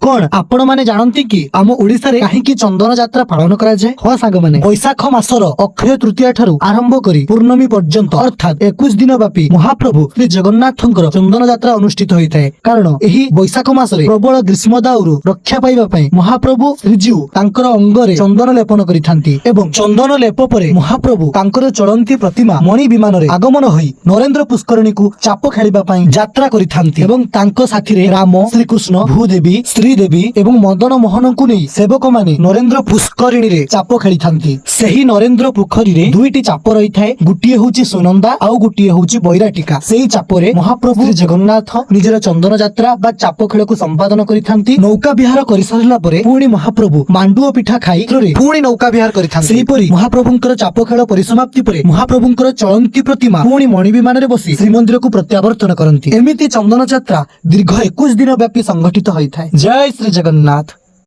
କଣ ଆପଣ ମାନେ ଜାଣନ୍ତି କି ଆମ ଓଡିଶାରେ କାହିଁକି ଚନ୍ଦନ ଯାତ୍ରା ପାଳନ କରାଯାଏ? ହଁ ସାଙ୍ଗମାନେ, ବୈଶାଖ ମାସର ଅକ୍ଷୟ ତୃତୀୟା ଠାରୁ ଆରମ୍ଭ କରି ପୂର୍ଣ୍ଣମୀ ପର୍ଯ୍ୟନ୍ତ, ଅର୍ଥାତ୍ 21 ଦିନ ବ୍ୟାପୀ ମହାପ୍ରଭୁ ଶ୍ରୀ ଜଗନ୍ନାଥଙ୍କର ଚନ୍ଦନ ଯାତ୍ରା ଅନୁଷ୍ଠିତ ହୋଇଥାଏ। କାରଣ ଏହି ବୈଶାଖ ମାସରେ ପ୍ରବଳ ଗ୍ରୀଷ୍ମ ଦାଉରୁ ରକ୍ଷା ପାଇବା ପାଇଁ ମହାପ୍ରଭୁ ଶ୍ରୀଜୀଉ ତାଙ୍କର ଅଙ୍ଗରେ ଚନ୍ଦନ ଲେପନ କରିଥାନ୍ତି ଏବଂ ଚନ୍ଦନ ଲେପ ପରେ ମହାପ୍ରଭୁ ତାଙ୍କର ଚଳନ୍ତି ପ୍ରତିମା ମଣି ବିମାନରେ ଆଗମନ ହୋଇ ନରେନ୍ଦ୍ର ପୁଷ୍କରିଣୀକୁ ଚାପ ଖେଳିବା ପାଇଁ ଯାତ୍ରା କରିଥାନ୍ତି ଏବଂ ତାଙ୍କ ସାଥିରେ ରାମ, ଶ୍ରୀକୃଷ୍ଣ, ଭୂଦେବୀ, ଶ୍ରୀଦେବୀ ଏବଂ ମଦନ ମୋହନଙ୍କୁ ନେଇ ସେବକମାନେ ନରେନ୍ଦ୍ର ପୁଷ୍କରିଣୀରେ ଚାପ ଖେଳିଥାନ୍ତି। ସେହି ନରେନ୍ଦ୍ର ପୋଖରୀରେ ଦୁଇଟି ଚାପ ରହିଥାଏ। ଗୋଟିଏ ହଉଛି ସୁନନ୍ଦା ଆଉ ଗୋଟିଏ ହଉଛି ବୈରାଟିକା। ସେଇ ଚାପରେ ମହାପ୍ରଭୁ ଶ୍ରୀ ଜଗନ୍ନାଥ ନିଜର ଚନ୍ଦନ ଯାତ୍ରା ବା ଚାପ ଖେଳକୁ ସମ୍ପାଦନ କରିଥାନ୍ତି। ନୌକା ବିହାର କରିସାରିଲା ପରେ ପୁଣି ମହାପ୍ରଭୁ ମାଣ୍ଡୁଅ ପିଠା ଖାଇ ପୁଣି ନୌକା ବିହାର କରିଥାନ୍ତି। ସେହିପରି ମହାପ୍ରଭୁଙ୍କର ଚାପ ଖେଳ ପରିସମାପ୍ତି ପରେ ମହାପ୍ରଭୁଙ୍କର ଚଳନ୍ତି ପ୍ରତିମା ପୁଣି ମଣି ବିମାନରେ ବସି ଶ୍ରୀମନ୍ଦିରକୁ ପ୍ରତ୍ୟାବର୍ତ୍ତନ କରନ୍ତି। ଏମିତି ଚନ୍ଦନ ଯାତ୍ରା ଦୀର୍ଘ 21 ଦିନ ବ୍ୟାପୀ ସଂଘଟିତ ହୋଇଥାଏ। ଜୟ ଶ୍ରୀ ଜଗନ୍ନାଥ।